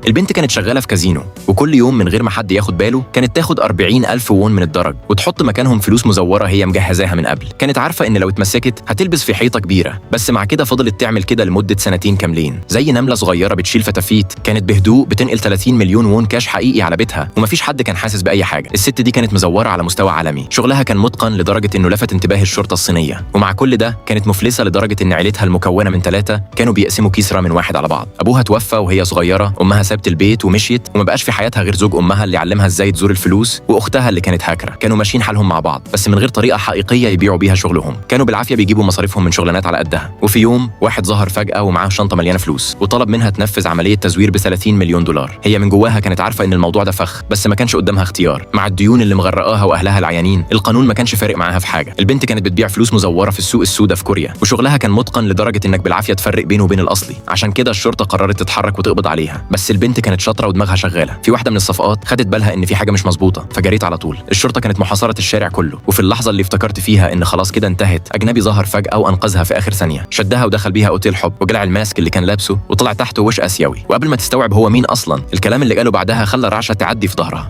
البنت كانت شغالة في كازينو، وكل يوم من غير ما حد ياخد باله كانت تاخد 40 ألف وون من الدرج وتحط مكانهم فلوس مزورة هي مجهزاها من قبل. كانت عارفة إن لو اتمسكت هتلبس في حيطة كبيرة، بس مع كده فضلت تعمل كده لمدة سنتين كاملين. زي نملة صغيرة بتشيل فتافيت، كانت بهدوء بتنقل 30 مليون وون كاش حقيقي على بيتها، ومفيش حد كان حاسس بأي حاجة. الست دي كانت مزورة على مستوى عالمي، شغلها كان متقن لدرجة إنه لفت انتباه الشرطة الصينية. ومع كل ده كانت مفلسة لدرجة إن عيلتها المكونة من 3 كانوا بيقسموا كيس رامن واحد على بعض. أبوها توفى وهي صغيرة، أمها سابت البيت ومشيت، وما بقاش في حياتها غير زوج أمها اللي علمها إزاي تزور الفلوس، وأختها اللي كانت هاكرة. كانوا ماشيين حالهم مع بعض، بس من غير طريقة حقيقية يبيعوا بيها شغلهم. كانوا بالعافية بيجيبوا مصاريفهم من شغلانات على قدها. وفي يوم واحد ظهر فجأة ومعاه شنطة مليانة فلوس، وطلب منها تنفذ عملية تزوير ب 30 مليون دولار. هي من جواها كانت عارفة إن الموضوع ده فخ، بس ما كانش قدامها اختيار. مع الديون اللي مغرقاها وأهلها العيانين، القانون ما كانش فارق معاها في حاجة. البنت كانت بتبيع فلوس مزورة في السوق السوداء في كوريا، وشغلها كان متقن لدرجة إنك بالعافية تفرق بينه وبين الأصلي. عشان كده الشرطة قررت تتحرك وتقبض عليها. بس البنت كانت شاطرة ودماغها شغالة. في واحدة من الصفقات خدت بالها إن في حاجة مش مظبوطة، فجريت على طول. الشرطة كانت محاصرة الشارع كله، وفي اللحظة اللي افتكرت فيها إن خلاص كده انتهت، أجنبي ظهر فجأة وأنقذها في آخر ثانية. شدها ودخل بيها أوتيل حب، وجلع ال mask اللي كان لابسه وطلع تحته وش آسيوي. وقبل ما تستوعب هو مين أصلا، الكلام اللي قاله بعدها خلى رعشة تعدي في ظهرها.